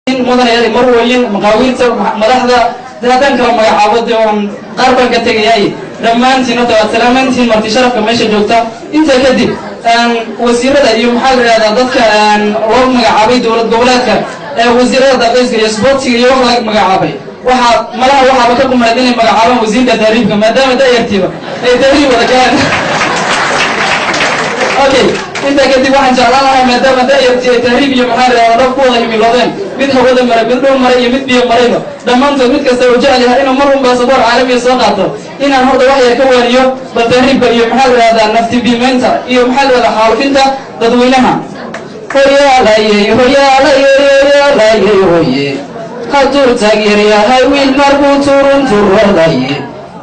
Mudanayaal, marwooyin, maqaawiirta, madaxda haddaan kala magacaabo dee oon qaar baan ka tegayay, dhammaantiin horta waad salaamantihiin, marti sharafka meesha joogta. Intaa kadib, wasiirada iyo, maxaa la yidhahdaa, dadka loo magacaabay dowlad goboleedka, wasiirada dalxiiska iyo sboortiga iyo wax laga magacaabay, waxaa malaha waxaaba ka qumayd inay magacaabaan wasiirka tahriibka, maadaama da'yartiiba ay tahriib wada galaan. Okay, intaa kadib waxaan jeclaan lahaa, maadaama da'yartii ay tahriib iyo, maxaa la yidhahdaa, dhab ku wada himiloodeen, mid hawada maray, mid dhul maray iyo mid biyo marayba, dhammaantood mid kasta uu jecel yahay inuu mar un baasaboor caalamiya soo qaato, inaan horta wax yar ka waaniyo bal tahriibka iyo, maxaa la yidhahdaa, nafti biimeynta iyo, maxaa la yidhahdaa, xaalufinta dadweynaha. Hoyaalayey, hoyaalayey, hoyaalayey, hoye, hadduu tagir yahay wiil markuu turun turodaye,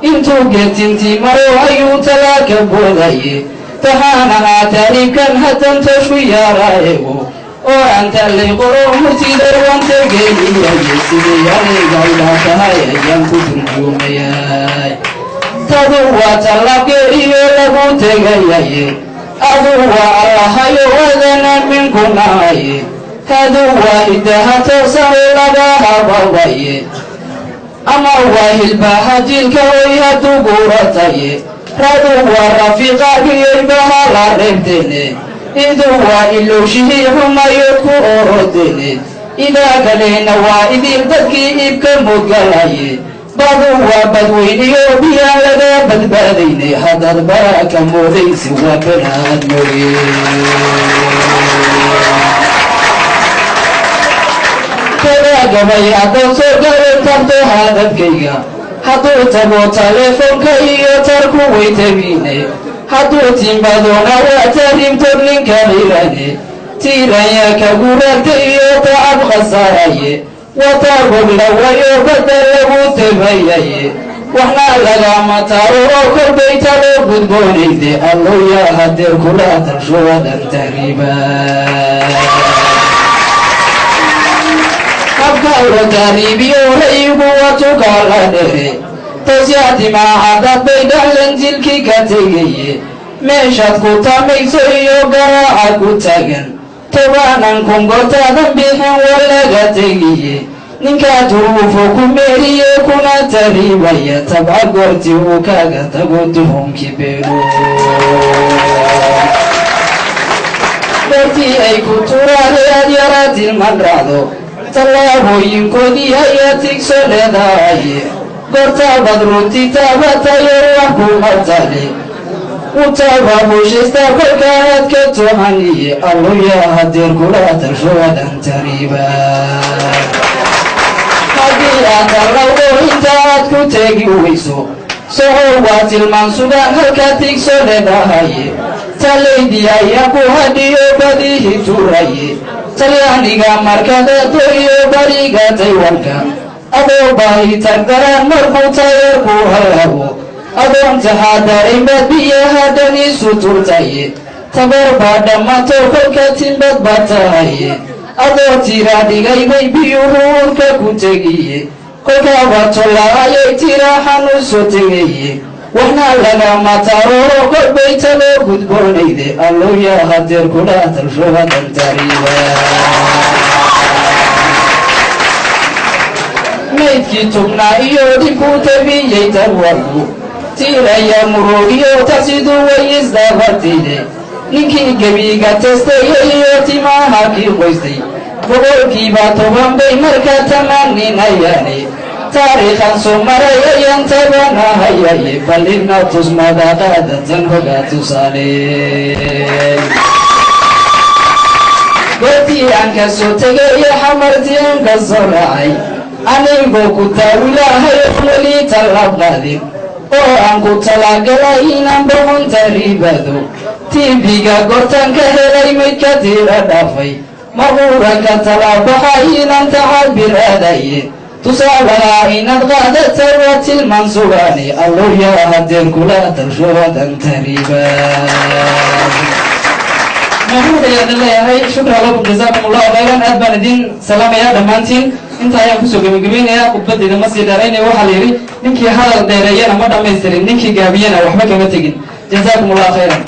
intuu geetintii maro ayuu talaaka boodaye. Taxaanahaa tahriibkan haddan tooshu yaara eego oo aan tallay qoro murtida waan tegeliyaye, sidii aniga ilaa tahay ayaan ku turjuumayay. Tadu waa tallaabgeeliyo lagu tegayaye, adu waa Allahayo adana minkunahaye, hadu waa hidaha toosan laga hababaye, ama waa hilbaha jiilka oy hadduu guurataye, radu waa rafiiqaagiyoybaha la reebteene, idu waa ilowshihii xumayood ku orodene, idaa kalena waa idil dadkii iibka mudgalaye, badu waa badweyniyo biyaan laga badbaadayne, haddaad baraka moodaysi waa banaad mooye. Gabay haddaad soo garo tarto hadadkayga, hadduu tago taleefoonka iyo tarku way tegiine, hadduu timbadona waa tahriibtood ninka xiirane, tiiranya ka guraagta iyo tacab khasaaraye, wataagoglawayo badda lagu tebayaye, waxna lagama taro oo korbay talo gudboonayde, alloya hadeer kula talshoodan tahriiba. Habka loo tahriibiyo ra'yigu watukaala dhere, toosyatimaaxadad bay dhahlan jilkii ka tegaye, meeshaad ku tamayso iyo garaaca ku taagan tobaanan kun gortaadan bixin waa laga tegiye, ninkaa duruufo ku meeriye kuna tahriibaya, tabca goortii uu kaga tago duhunkii beeno, goortii ay ku turaanayaad yaraa tilman raacdo, tallaabooyinkoodii ayaa tigso leedahaye, goortaabad runti taabatayo wax kuma tale utaaba bushaysta kolkaaad ka tohaniye, alluya hadeer kula talshoodan tariiba. Haddii aad tallawdo inta aad ku teegi weyso, soco waa tilmaan sugaan halkaa tigso leedahaye, talaydii ayaa ku hadhiyo badihi turaye, Talyaaniga markadaado iyo bariga Taywanka, adoo baahi tagdaraan markuu tayarku hallabo, adoon taxaadarinbaad biyaha dhan isu turtaye, tabar baa dhammaato kolka timbad baa tahaye, adoo tira dhigaybay biyuhu urka ku tegiye, kolkaaba tollaayay tiraaxan u soo tegaye, waxna lagama tarooro korbay taloo gudboonayde, alloya hadeer kula talshoodan tariiba. Maydkii tubnaa iyo dhibkuu tabiyey tarwaku tiiraya murugiyo tasidu way isdabatide, ninkii gebiga testayay iyo timaha kii qoystay 10% bay marka tamaninayane, taariikhan soo maray ayaan tabanahayaye, bal ibna tusmada qaadatan hogaa tusaale. Goortii aan ka soo tegay Xamartii aan ka soo raacay, anigoo ku taawilahay weli tallaab qaadin oo aan ku talagalay inaan boqonta riibado, tv-ga goortaan ka helay maydka tira dhaafay, maquuranka talaabaxay inaan tacabir aadaye, tusaalaha inaad qaadata waa tilmaan sugaane, alloya hadeer kula talshoodan tariiba. Mabruuq ayaan idin leeyahay, shukran lakum, jazaakum Allahu khayran, aad baan idin salaamayaa dhammaantiin. Inta ayaan kusoo gebagabaynayaa khudbadayda, ma sii dheeraynaya. Waxaa la yidhi ninkii hadal dheereeyana ma dhammaystirin, ninkii gaabiyana waxba kama tegin. Jazaakum Allahu khayran.